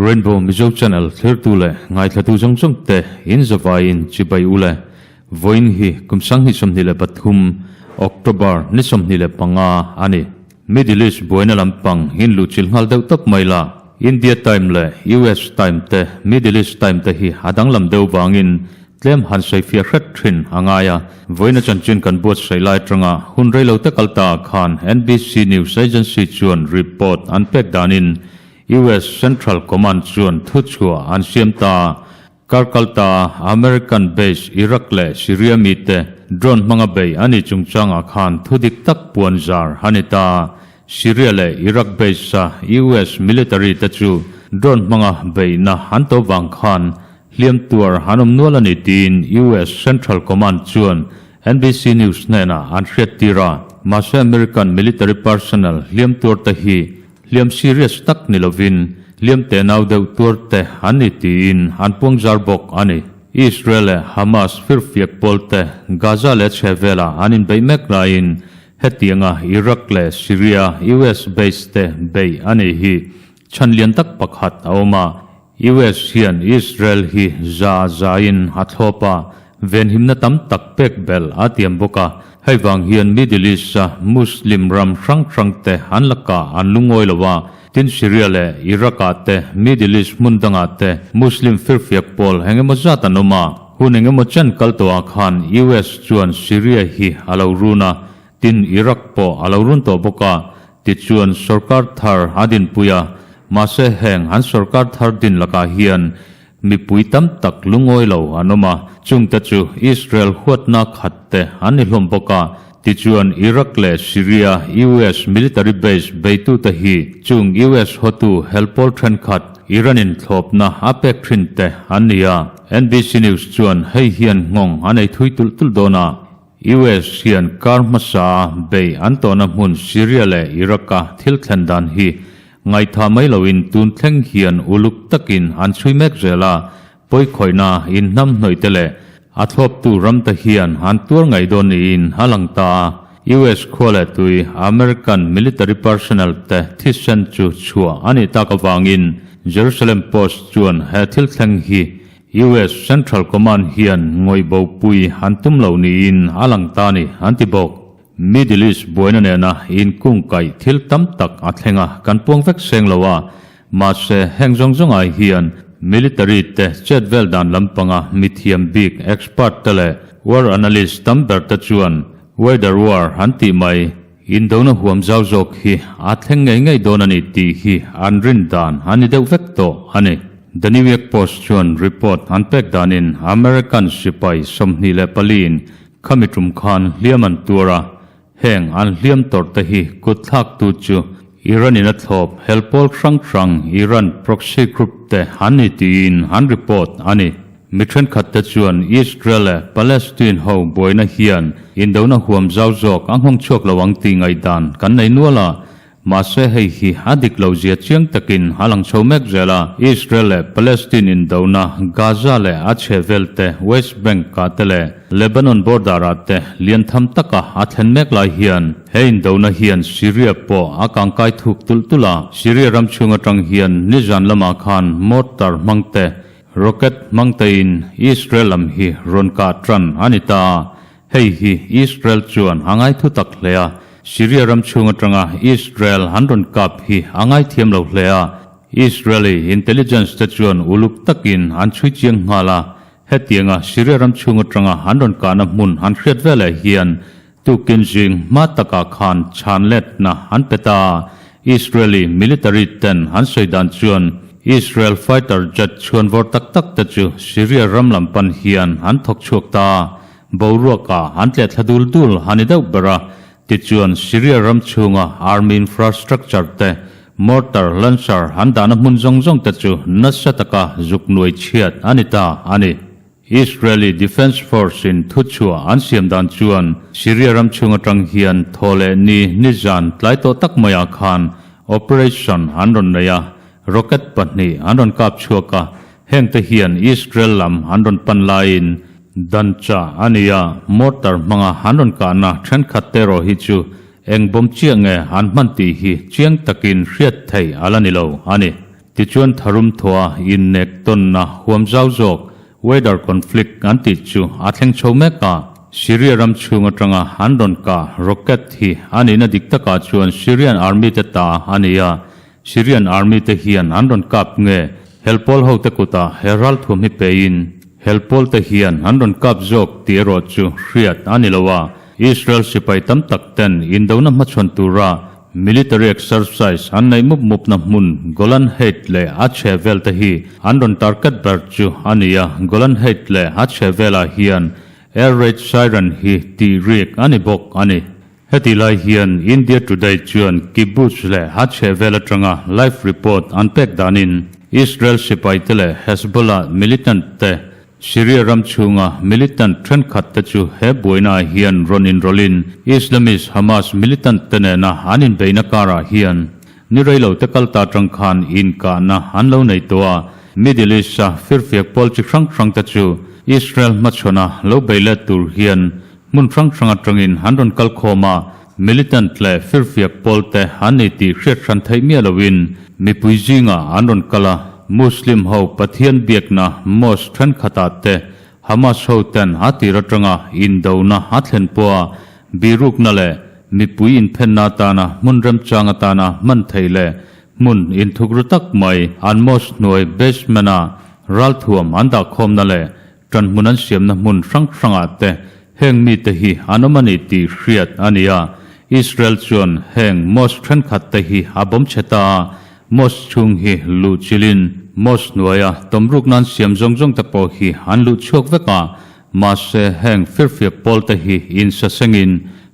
Rainbow Mizo Channel thlirtu leh ngaithlatu zawng zawng te in zavaiin chibai u le. Vawiin hi kum 2023 October ni 25 a ni. Middle East buaina lampang in luhchilh nghal deuh tawp mai la. India Time leh US Time te Middle East Time te hi a danglam deuh vangin tlem han sawifiah hret thin a ngai a. Vawiina chanchin kan buatsaih lai atanga hun reilo te kal ta ah khan NBC News Agency chuan report an pek danin US Central Command chuan thuchhuah an siam ta a. Kar kal ta American base Iraq leh Syria mite drone hmanga bei a nih chungchangah khan thu dik tak puan zar a ni ta. Syria leh Iraq base a US military te chu drone hmanga beihna an to vang khan hliam tuar an awm nual a ni tiin US Central Command chuan NBC News hnenah an hriattir a. Mahse American military personnel hliam tuar te hi Hliam serious tak ni lovin hliam tenau deuh tuar te an ni tiin an puang zar bawk a ni. Israel leh Hamas firfiak pawl te Gaza leh chhe velah an inbeih mek laiin hetianga Iraq leh Syria US base te beih a nih hi chhan lian tak pakhat a awm a. US hian Israel hi za zain a thlawp a, venhimna tam tak pek belh a tiam bawk a. Hei vang hian Middle East-a Muslim ram hrang hrang te an lakah an lungawi lo a, tin Syria leh Iraq-ah te, Middle East hmun dangah te Muslim firfiak pawl eng emaw zat an awm a. Hun eng emaw chen kal tawhah khan US chuan Syria hi a lo run a, tin Iraq pawh a lo run tawh bawk a. Tichuan sorkar thar a dinpui a, mahse heng an sorkar thar din lakah hian mipui tam tak lungawi lo an awm a, chungte chu Israel huatna khat te an ni hlawm bawk a. Tichuan Iraq leh Syria US military base beitute hi chung US hotu helpawl thenkhat Iran in thlawpna a pek thin te an ni a. NBC News chuan hei hian nghawng a nei thui tulh tulh dawn a. US hian kar hmasa bei an tawhna hmun Syria leh Iraq-a thil thlen dan hi ngaihthah mai loin tun thleng hian uluk takin an chhui mek zel a, pawikhawihna inhnam hnawih te leh a thlawptu ram te hian an tuar ngaih dawn niin a lang ta a. US khua leh tui American military personnel te thisen chu chhuah a nih tak avangin Jerusalem Post chuan he thil thleng hi US Central Command hian ngawih bopui an tum lo niin a lang ta ni, an ti bawk. Middle East buaina nena inkungkaih thil tam tak a thleng a, kan puang vek seng lo a. Mahse, heng zawng zawngah hian military te chet vel dan lampanga mithiam bik expert te leh war analyst tam ber te chuan weather war an tih mai. Indona huam zau zawk hi a thleng ngei ngei dawn a ni tih hi an rin dan a ni deuh vek tawh a ni. The New York Post chuan report an pek danin American sipai 24 in khami tum khan hliam an tuar a, heng an hliam tawrh te hi kut thlaktu chu Iran in a thlawp helpawl hrang hrang Iran proxy group te an ni tiin an report a ni. Mi thenkhat te chuan Israel leh Palestine ho buaina hian indona huam zau zawk a nghawng chhuak lo ang tih ngaihdan kan nei nual a, mahse hei hi a dik lo zia chiang takin a lang chho mek zel a. Israel leh Palestine indona Gaza leh a chhehvel te, West Bank ah te leh Lebanon border ah te lian tham taka a thlen mek lai hian he indona hian Syria pawh a kangkai thuk tulh tulh a. Syria ram chhung atang hian nizan lamah khan mortar hmang te, Rocket hmangtein Israel lam hi rawn kah tan a ni ta a, hei hi Israel chuan a ngai thu tak hle a, Syria ram chhung atanga Israel an rawn kap hi a ngaithiam lo hle a, Israeli intelligence te chuan uluk takin an chhui chiang nghal a, hetianga Syria ram chhung atanga an rawn kahna hmun an hriat veleh hian tukin zing hma takah khan chhan letna an pe ta a, Israeli military ten an sawi dan chuan Israel fighter jet chhuan vawr tak tak te chu Syria ram lam pan hian an thawk chhuak ta a, boruakah an tleh thla dul dul a ni deuh ber a, tichuan Syria ram chhunga army infrastructure te, mortar, launcher an dahna hmun zawng zawng te chu nasa taka zuk nuai chhiat a ni ta a ni. Israeli Defence Force in thuchhuah an siam dan chuan Syria ram chhung atang hian thaw leh ni nizan tlai tawh tak maiah khan operation an rawn nei a, rocket pahnih an rawn kap chhuak a, hengte hian Israel lam an rawn pan laiin dancha a ni a, mortar hmanga an rawn kahna thenkhat te erawh hi chu eng bawm chiah nge an hman tih hi chiang takin hriat theih a la ni lo a ni. Tichuan tharum thawha innek tawnna huam zau zawk weather conflict an tih chu a thleng chho mek a. Syria ram chhung atanga an rawn kah rocket hi a nihna dik takah chuan Syrian army te ta a ni a, Syrian army te hian an rawn kap nge helpawl ho te kutah he ralthuam hi pein helpawl te hian an rawn kap zawk tih erawh chu hriat a ni lo a, Israel sipai tam tak ten indona hmachhawn tura military exercise an neih mup mup na hmun Golan Height leh a chhe vel te hi an rawn target ber chu a ni a, Golan Height leh a chhe velah hian air raid siren hi tih rik a ni bawk a ni. Heti lai hian India Today chuan Kibbutz leh a chhehvel atanga live report an pek danin Israel sipaite leh Hezbollah militant te Syria ram chhunga militant thenkhat te chu he buainaah hian rawn inrawlhin Islamist Hamas militant te nena an inbeihna karah hian ni reilo te kal ta atang khan inkahna an lo nei tawh a, Middle East-a firfiak pawl chi hrang hrang te chu Israel hmachhawna lo bei let tur hian Hmun hrang hrang atangin an rawn kal khawm a, militant leh firfiak pawl te an ni tih hriat hran theih miah loin mipui zingah an rawn kal a, Muslim ho Pathian biakna mosque thenkhatah te Hamas ho ten a tir atanga indona a thlen pawha birukna leh mipui inphenna atana hmun remchang atana hman theih leh hmun inthukru tak mai an mosque hnuai basement-a ralthuam an dahkhawmna leh Ṭan hmun an siamna hmun hrang hrangah te heng mite hi an awm a ni tih hriat a ni a. Israel chuan heng mosque ṭhenkhat te hi a bawm chhe ta a, mosque chhung hi luh chilhin mosque hnuaia tawmrukna an siam zawng zawng te pawh hi an luh chhuak vek a, mahse heng firfiak pawl te hi insasengin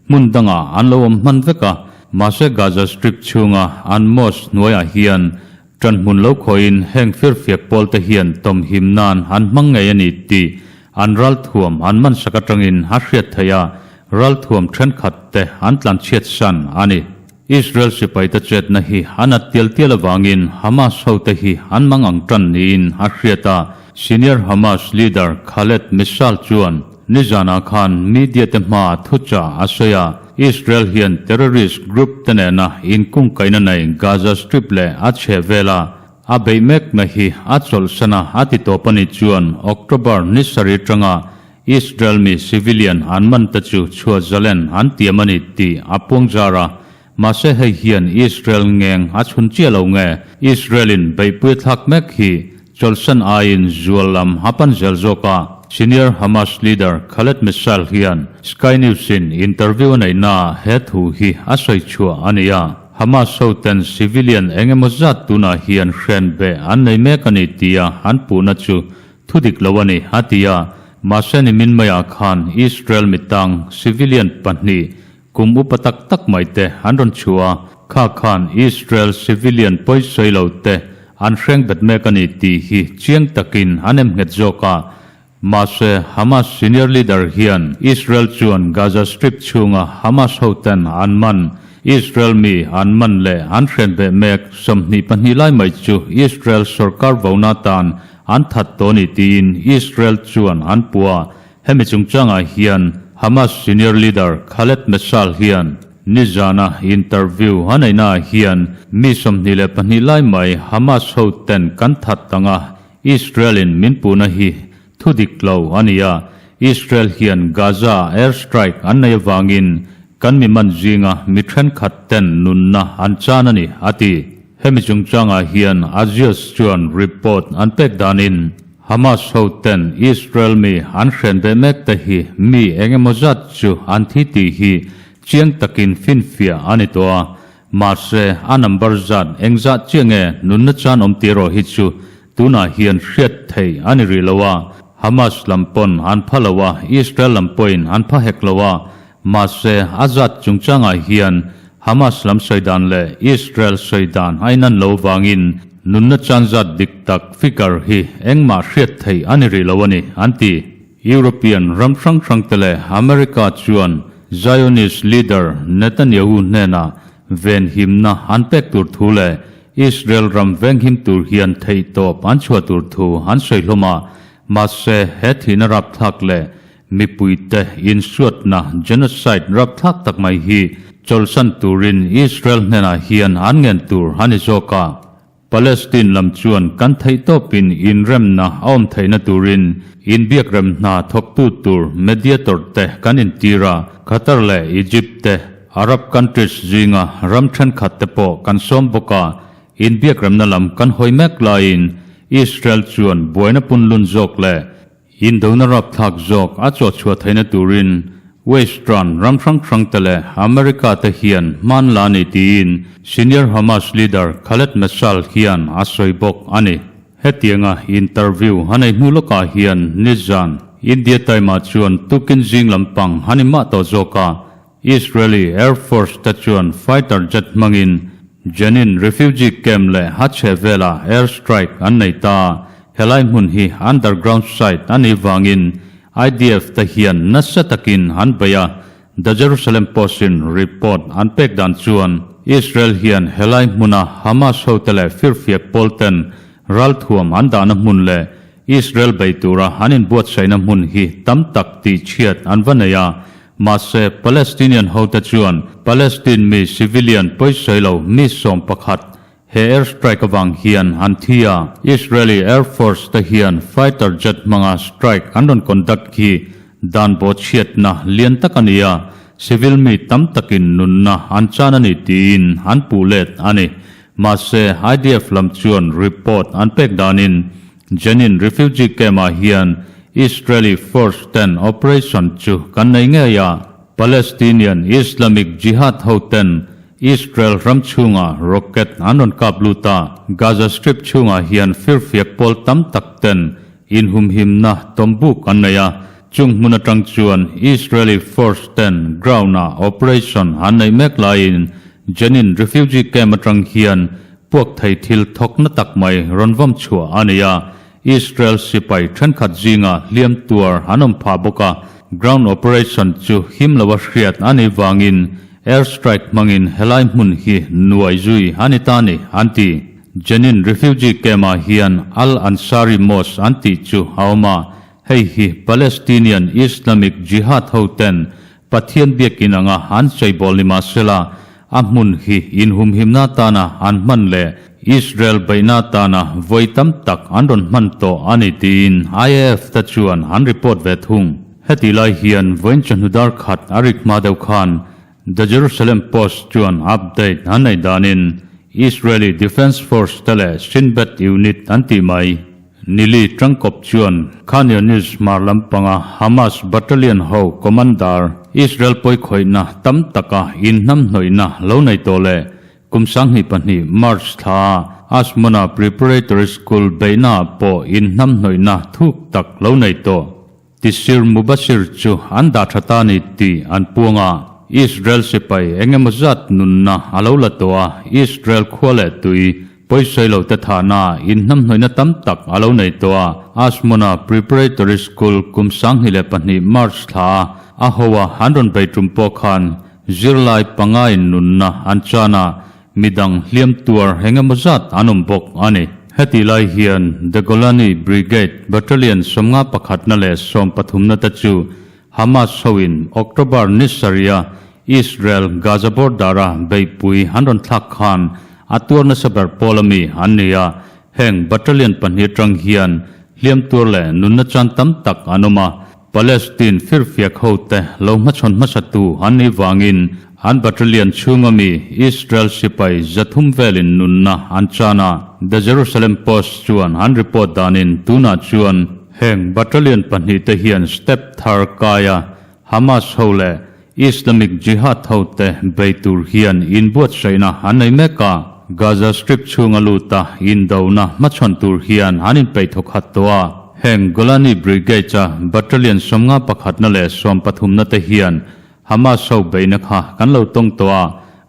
hmun dangah an lo awm hman vek a, mahse Gaza Strip chhunga an mosque hnuaiah hian Ṭan hmun lo khawihin heng firfiak pawlte hian tawmhim nan an hmang ngei a ni tih an ralthuam an man sak aṭangin a hriat theih a, ralthuam ṭhenkhat te an tlanchhiat san a ni. Israel sipaite chetna hi a nat tial tial avangin Hamas hote hi an mang ang ṭan niin a hriat a, senior Hamas leader Khaled Meshaal chuan nizanah khan media te hmaa thuchah a sawi a. Israel hian terrorist group te nena inkungkaihna nei Gaza Strip leh a chhehvela a beih mekna hi a chawlhsan a, a ti tawp a nih chuan October ni sarih atanga Israel mi civilian an man te chu chhuah zalen an tiam a ni tih a puang zar a. Mahse hei hian Israel ngeng a chhun chiah lo nge Israel in beihpui a thlak mek hi Chawlhsan aiin zual lam a pan zel zawk a, senior Hamas leader Khaled Meshaal hian Sky News-in interview a neihnaah he thu hi a sawi chhuah a ni a, Hamas hoten civilian eng emaw zat tunah hian hren beh an nei mek a ni tia an puhna chu thu dik lo a ni a ti a, mahse nimin maiah khan Israel mitang civilian pahnih Kum upa tak tak mai te an rawn chhuah a, kha khan Israel civilian pawisawi lo te an hreng bet mek a ni tih hi chiang takin an em nghet zawk a. Mahse, Hamas senior leader hian Israel chuan Gaza Strip chhunga Hamas hoten an man Israel mi an man leh an hren beh mek 22 lai mai chu Israel sorkar vona tan an that tawh a ni tiin Israel chuan an puh a. Hemi chungchangah hian Hamas senior leader Khaled Meshaal hian nizana interview a neihnaah hian mi 22 lai mai Hamas ho ten kan that anga Israel-in min puhna hi thu dik lo a ni a, Israel hian Gaza air strike an nei avangin kan mi man zinga mi thenkhat ten nunna an chan a ni, a ti. Hemi chungchangah hian Axios chuan report an pek danin Hamas ho ten Israel mi an hren ve mek te hi mi eng emaw zat chu an thi tih hi chiang takin finfiah a ni tawh a, mahse a number zat eng zah chiah nge nunna chan awm tih erawh hi chu tunah hian hriat theih a ni rih lo a, Hamas lam pawn an pha lo a, Israel lam pawhin an pha hek lo a, mahse a zat chungchangah hian Hamas lam sawi dan leh Israel sawi dan a inan lo vangin nunna chan zat dik tak figure hi engmah hriat theih a ni rih lo a ni, an ti. European ram hrang hrang te leh America chuan Zionist leader Netanyahu hnenah venhimna an pek tur thu leh Israel ram venghim tur hian theihtawp an chhuah tur thu an sawi hlawm a, mahse he thihna rapthlak leh Mipuite insuatna genocide rapthlak tak mai hi chawlhsan turin Israel hnenah hian an ngen tur a ni zawk a. Palestine lam chuan kan theihtawpin inremna a awm theihna turin inbiakrem hna thawktu tur mediator te kan intir a, Qatar leh Egypt te, Arab countries zinga ram thenkhat te pawh kan sawm bawk a, inbiakremna lam kan hawi mek laiin Israel chuan buaina punlun zawk leh Indona rapthlak zawk a chawhchhuah theihna turin Western ram hrang hrangte leh America te hian hman la ni tiin senior Hamas leader Khaled Meshaal hian a sawi bawk a ni. Hetianga interview a nei hnu lawkah hian nizan India Time-ah chuan tukin zing lampang a ni mah tawh zawk a, Israeli Air Force te chuan fighter jet hmangin Jenin refugee camp leh a chhehvelah air strike an nei ta. Helai hmun hi underground site a nih vangin IDF te hian nasa takin an bei a, The Jerusalem Post-in report an pek dan chuan Israel hian helai hmuna Hamas hote leh firfiak pawl ten ralthuam an dahna hmun leh Israel bei tura an inbuatsaihna hmun hi tam tak tihchhiat an va nei a, Mahse, Palestinian hote chuan Palestine mi civilian pawisawi lo mi 11 he air strike avang hian an thi a. Israeli Air Force te hian fighter jet hmanga strike an rawn conduct khi dan bawhchhiatna lian tak a ni a, civil mi tam takin nunna an chan a ni tiin an puh let a ni. Mahse, IDF lam chuan report an pek danin Jenin refugee camp-ah hian Israeli force ten operation chu kan nei ngei a, Palestinian Islamic Jihad ho ten Israel ram chhungah rocket an rawn kap lut a, Gaza Strip chhungah hian firfiak pawl tam tak ten inhumhimna tawmbuk an nei a, chung hmun atang chuan Israeli force ten ground-ah operation an neih mek laiin Jenin refugee camp atang hian Puak thei thil thawk na tak mai rawn vawm chhuah a ni a, Israel sipai thenkhat zinga hliam tuar an awm phah bawk a, ground operation chu him loa hriat a nih vangin air strike hmangin helai hmun hi nuai zui a ni ta ni, an ti. Jenin refugee camp-ah hian Al-Ansari Mosque an tih chu a awm a, hei hi Palestinian Islamic Jihad hoten Pathian biakin anga an cheibawl ni mahsela, a hmun hi inhumhimna atana an hman leh Israel beihna atana vawi tam tak an rawn hman tawh a ni tiin IAF te chuan an report ve thung. Hetih lai hian vawiin chawhnu dar khat a rik hma deuh khan The Jerusalem Post chuan update an neih danin Israeli Defence Force te leh Shin Bet unit an tih mai. Nili tangkawp chuan Khan Younis hmar lampanga Hamas battalion ho commander Israel pawikhawihna tam taka inhnamhnawihna lo nei tawh leh kum 2002 March thla Ashmona Preparatory School beihnaah pawh inhnamhnawihna thuk tak lo nei tawh. Tisir Mubashir chu an dah tha ta ni tih an puang a, Israel sipai eng emaw zat nunna a lo la tawh a, Israel khua leh tui pawisawi lo te thahna inhnamhnawihna tam tak a lo nei tawh a, Ashmona Preparatory School kum 2002 March thla a a ho a an rawn bei tum pawh khan zirlai pangain nunna an chan a, Midang hliam tuar eng emaw zat an awm bawk a ni. Hetih lai hian The Golani Brigade Battalion 50 pakhatna leh 13na te chu Hamas hoin October ni sarih-a Israel Gaza border-a beihpui an rawn thlak khan a tuar nasa ber pawl ami an ni a, heng battalion pahnih atang hian hliam tuar leh nunna chan tam tak an awm a. Palestine firfiak hote lo hmachhawn hmasatu an nih vangin an battalion chhunga mi Israel sipai 300 velin nunna an chan a, The Jerusalem Post chuan an report danin tunah chuan heng battalion pahnih te hian step thar kaia Hamas ho leh Islamic Jihad hote bei tur hian inbuatsaihna an nei mek a, Gaza Strip chhunga luta indona hmachhawn tur hian an inpeih thawkhat tawh a. Heng Golani Brigade-a battalion 50 pakhatna leh 13na te hian Hamas ho beihna kha kan lo tawng tawh a,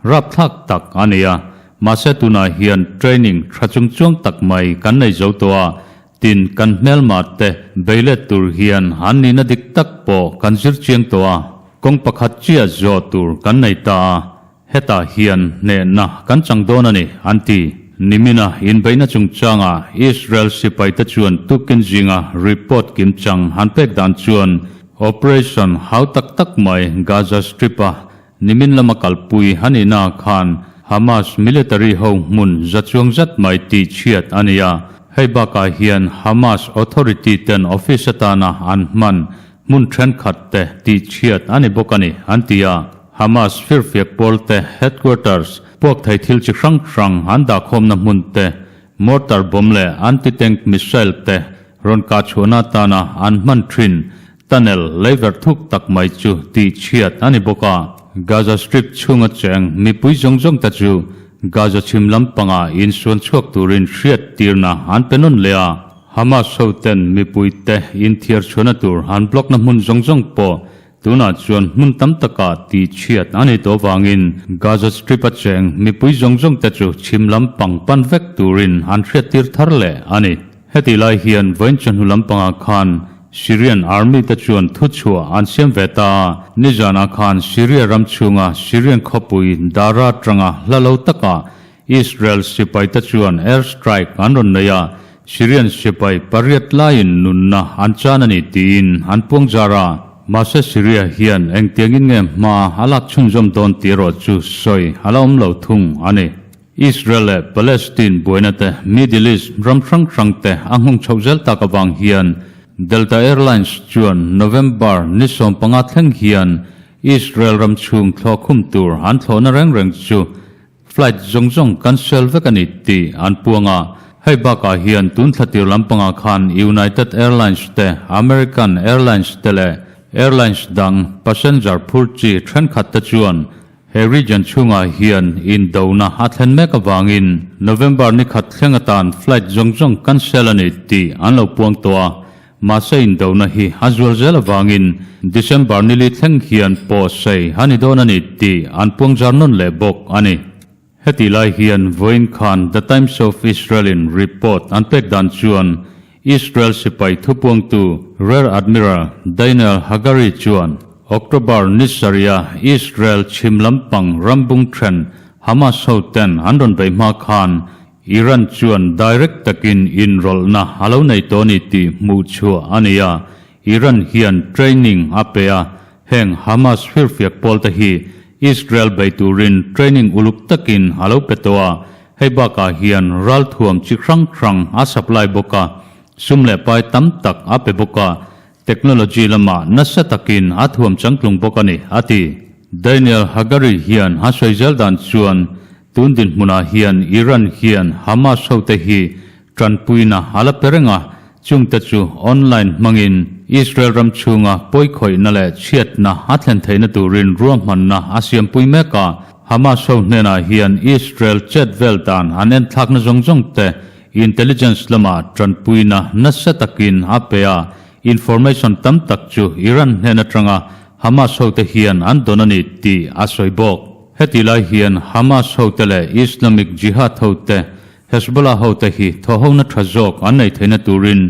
rapthlak tak a ni a. Mahse tunah hian training tha chungchuang tak mai kan nei zo tawh a, tin kan hmelma te bei let tur hian an nihna dik tak pawh kan zir chiang tawh a, kawng pakhat chiah zawh tur kan nei ta a. Hetah hian hnehna kan chang dawn a ni, an ti. Nimina inbeihna chungchanga Israel sipaite chuan tukin zinga report kimchang han pek dan chuan operation hau tak tak mai Gaza Strip-a nimin lama kalpui a nihna khan. Hamas military ho hmun za chuang zat mai tih chhiat a ni a. Hei bakah hian Hamas authority ten office atana an hman hmun thenkhat te tih chhiat a ni bawk a ni, an ti a. Hamas firfiak pawl te headquarters puak thei thil chi hrang hrang an dahkhawmna hmun te, mortar bomb leh anti-tank missile te rawn kah chhuahna atana an hman thin tunnel leiverh thuk tak mai chu tih chhiat a ni bawk a. Gaza Strip chhunga cheng mipui zawng zawng te chu Gaza chhim lampangah insuan chhuak turin hriat tirna an pe nawn leh a. Hamas hoten mipuite inthiar chhuahna tur an block na hmun zawng zawng pawh Tunah chuan hmun tam takah tih chhiat a ni tawh avangin Gaza Strip a cheng mipui zawng zawng te chu chhim lam pang pan vek turin an hriattir thar leh a ni. Hetih lai hian vawiin chawhnu lampangah khan Syrian Army te chuan thuchhuah an siam ve ta a, nizanah khan Syria ram chhunga Syrian khawpui Daraa atanga hla lo takah Israel sipai te chuan air strike an rawn nei a, Syrian sipai pariat laiin nunna an chan a ni tiin an puang zar a. Mahse Syria hian engtiangin nge hma a lak chhunzawm dawn tih erawh chu sawi a la awm lo thung a ni. Israel leh Palestine buaina te Middle East ram hrang hrang te a nghawng chhoh zel tak avang hian Delta Airlines chuan November ni 15 thleng hian Israel ram chhung thlawh khum tur an thlawhna reng reng chu Flight zawng zawng cancel vek a ni tih an puang a, hei bakah hian tun thla tir lampangah khan United Airlines te, American Airlines te leh airlines dang passenger phur chi thenkhat te chuan he region chhungah hian indona a thlen mek avangin November ni khat thleng atan flight zawng zawng cancel a ni tih an lo puang tawh a. Mahse indona hi a zual zel avangin December nili thleng hian pawh sei a ni dawn a ni tih an puangzar nawn leh bawk a ni. Hetih lai hian vawiin khan The Times of Israel-in report an pek dan chuan Israel sipai thupuangtu Rear Admiral Daniel Hagari chuan October ni sarih-a Israel chhim lampang rambung then Hamas hoten an rawn beih hma khan Iran chuan direct takin inrawlhna a lo nei tawh a ni tih hmuh chhuah a ni a, Iran hian training a pe a, heng Hamas firfiak pawl te hi Israel bei turin training uluk takin a lo pe tawh a, hei bakah hian ralthuam chi hrang hrang a supply bawk a, sum leh pai tam tak a pe bawk a, technology lamah nasa takin a thuam changtlung bawk a ni, a ti. Daniel Hagari hian a sawi zel dan chuan Tun dinhmunah hian Iran hian Hamas hote hi tanpuina a la pe reng a, chungte chu online hmangin Israel ram chhunga pawikhawihna leh chhiatna a thlen theihna turin ruahmanna a siampui mek a. Hamas ho hnenah hian Israel chet vel dan an enthlakna zawng zawng te intelligence lamah tanpuina nasa takin a pe a, information tam tak chu Iran hnen atanga Hamas hote hian an dawn a ni tih a sawi bawk. Heti lai hian Hamas hote leh Islamic Jihad hote, Hezbollah hote hi thawhhona tha zawk an nei theihna turin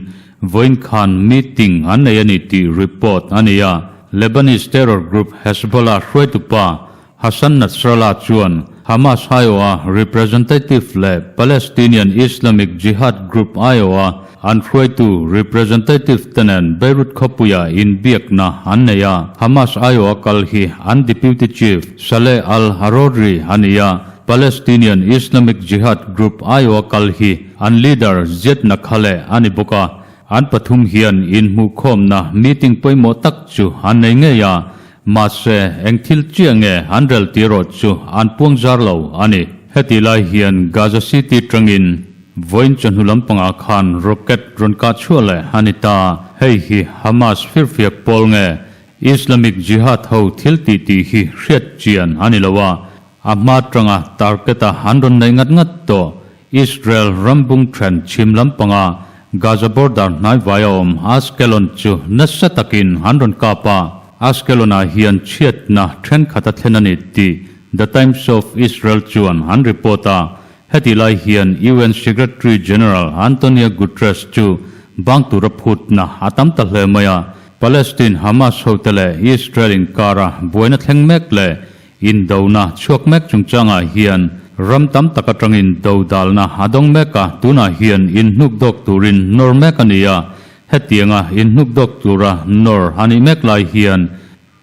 vawiin khan meeting an nei a ni tih report a ni a. Lebanese terror group Hezbollah hruaitupa Hassan Nasrallah chuan Hamas aiawha representative leh Palestinian Islamic Jihad group aiawha An hruaitu representative te nen Beirut khawpuia inbiakna an nei a, Hamas aiawha kal hi an deputy chief Saleh al-Arouri a ni a, Palestinian Islamic Jihad group aiawha kal hi an leader Ziad Nakhaleh a ni bawk a, an pathum hian inhmuhkhawmna meeting pawimawh tak chu an nei ngei a, mahse eng thil chiah nge an rel tih erawh chu an puangzar lo a ni. Hetih lai hian Gaza City tangin Vawiin chawhnu lampangah khan rocket rawn kah chhuah leh a ni ta. Hei hi Hamas firfiak pawl nge Islamic Jihad ho thil tih tih hi hriat chian a ni lo a, a hma tanga target-a an rawn neih ngat ngat tawh Israel rambung then chhim lampanga Gaza border hnaivai a awm Ashkelon chu nasa takin an rawn kap a, Ashkelon-ah hian chhiatna thenkhat a thlen a ni tih The Times of Israel chuan an report a. Heti lai hian UN Secretary General Antonio Guterres chu bang tura phutna a tam ta hle mai a, Palestine Hamas hote leh Israel inkara buaina thleng mek leh indona chhuak mek chungchangah hian ram tam tak atangin dodalna a dawng mek a, tunah hian inhnukdawk turin nawr mek a ni a, hetianga inhnukdawk tura nawr a nih mek lai hian.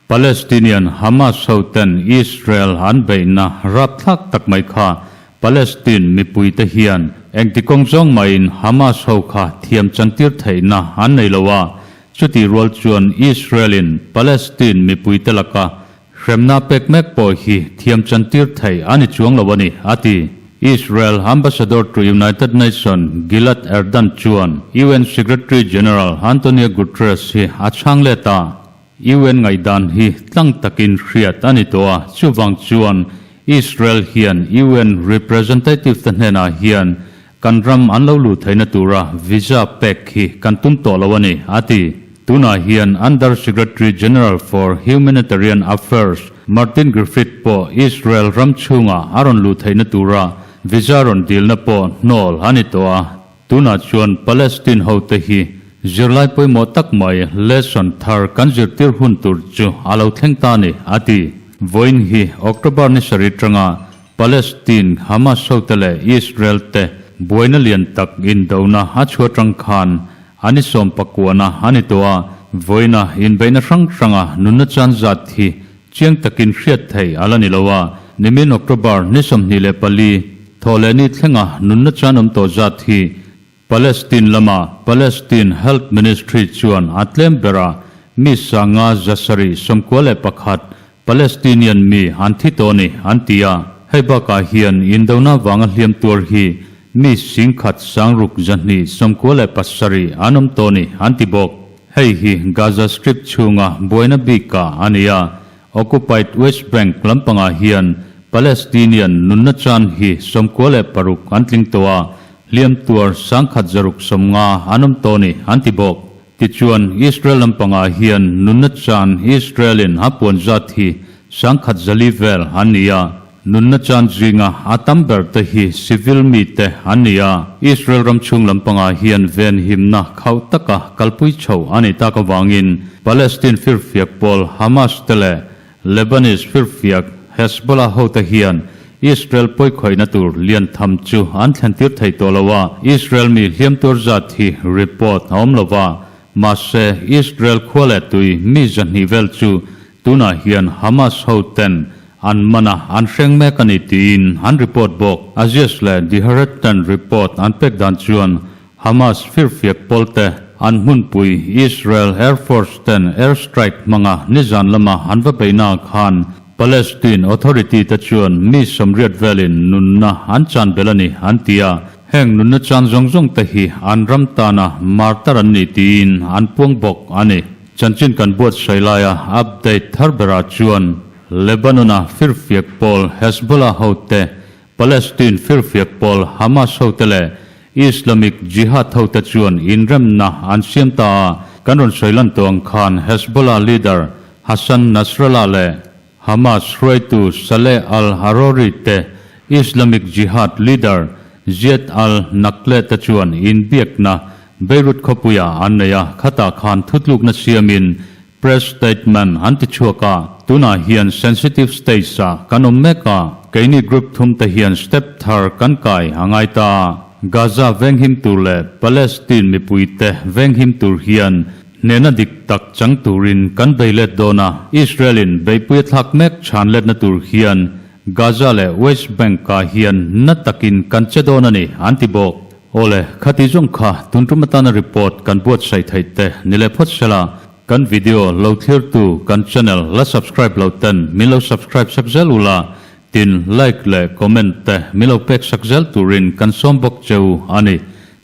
Palestinian Hamas ho ten Israel an beihna rapthlak tak mai kha Palestine mipuite hian engti kawng zawng mahin Hamas ho kha thiam chantir theihna an nei lo a, chutih rual chuan Israel-in Palestine mipuite laka hremna pek mek pawh hi thiam chantir theih a ni chuang lo a ni, a ti. Israel Ambassador to United Nation Gilad Erdan chuan UN Secretary General Antonio Guterres hi a chhang let a. UN ngaihdan hi tlang takin hriat a ni tawh a, chuvang chuan Israel hian UN representative te hnenah hian kan ram an lo luh theihna tura visa pek hi kan tum tawh lo a ni, a ti. Tunah hian Under Secretary General for Humanitarian Affairs Martin Griffith pawh Israel ram chhungah a rawn luh theihna tura visa rawn dilna pawh hnawl a ni tawh a. Tunah chuan Palestine hote hi zirlai pawimawh tak mai lesson thar kan zirtir hun tur chu a lo thleng ta a ni, a ti. Vawiin hi October ni sarih atanga Palestine Hamas hote leh Israel te buaina lian tak indona a chhuah atang khan a ni sawm pakuana a ni tawh a, vawiina inbeihna hrang hranga nunna chan zat hi Chiang takin hriat theih a la ni lo a, nimin October ni 24 thawh leh ni thlenga nunna chan awm tawh zat hi Palestine lama Palestine Health Ministry chuan a tlem bera mi sanga 791 Palestinian mi an thi tawh a ni an ti a. Hei bakah hian indona vanga hliam tuar hi mi singkhat sangruk 297 an awm tawh a ni an ti bawk. Hei hi Gaza Strip chhunga buaina bikah a ni a, Occupied West Bank lampangah hian Palestinian nunna chan hi 96 an tling tawh a, hliam tuar 1,650 an awm tawh a ni an ti bawk. Tichuan, Israel lampangah hian nunna chan Israel-in a puan zat hi 1,400 vel an ni a, Nunna chan zinga a tam ber te hi civil mite an ni a, Israel ram chhung lampangah hian venhimna khauh taka kalpui chho a nih tak avangin Palestine firfiak pawl Hamas te leh Lebanese firfiak Hezbollah hote hian Israel pawikhawihna tur lian tham chu an thlentir thei tawh lo a, Israel mi hliam tur zat hi report a awm lo va, mahse Israel khua leh tui mi 200 vel chu Tunah hian Hamas ho ten an man a, an hreng mek a ni tiin an report bawk. Aziz leh Diheret ten report an pek dan chuan Hamas firfiak pawlte an hmunpui Israel Air Force ten air strike hmanga nizan lama an va beihna khan Palestine Authority te chuan mi 80 velin nunna an chan belh a ni an ti a, heng nunna chan zawng zawng te hi an ram tana martar an ni tiin an puang bawk a ni. Chanchin kan buatsaih laia update thar berah chuan Lebanon-a firfiak pawl Hezbollah hote, Palestine firfiak pawl Hamas hote leh Islamic Jihad hote chuan inremna an siam ta a, kan rawn sawi lan tawh ang khan Hezbollah leader Hassan Nasrallah leh Hamas hruaitu Saleh al-Arouri te Islamic Jihad leader Ziad al-Nakhleh te chuan inbiakna Beirut khawpuiah an nei a, khatah khan thutlukna siamin press statement an ti chhuak a, tunah hian sensitive stage-ah kan awm mek a, keini group thum te hian step thar kan kai a ngai ta a, Gaza venghim tur leh Palestine mipuite venghim tur hian Hnehna dik tak chang turin kan bei let dawn a, Israel-in beihpui a thlak mek chhan letna tur hian Gaza leh West Bank-ah hian na takin kan che dawn a ni, an ti bawk. Awle, khati zawng kha tun tum atana report kan buatsaih theih te ni leh phawt sela, kan video lo thlirtu kan channel la subscribe lo ten min lo subscribe sak zel ula, tin like leh comment te min lo pek sak zel turin kan sawm bawk cheu a ni.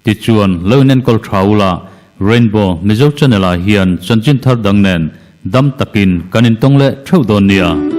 Tichuan, lo inenkawl tha ula, Rainbow Mizo Channel ah hian chanchin thar dang nen dam takin kan intawng leh theuh dawn nia.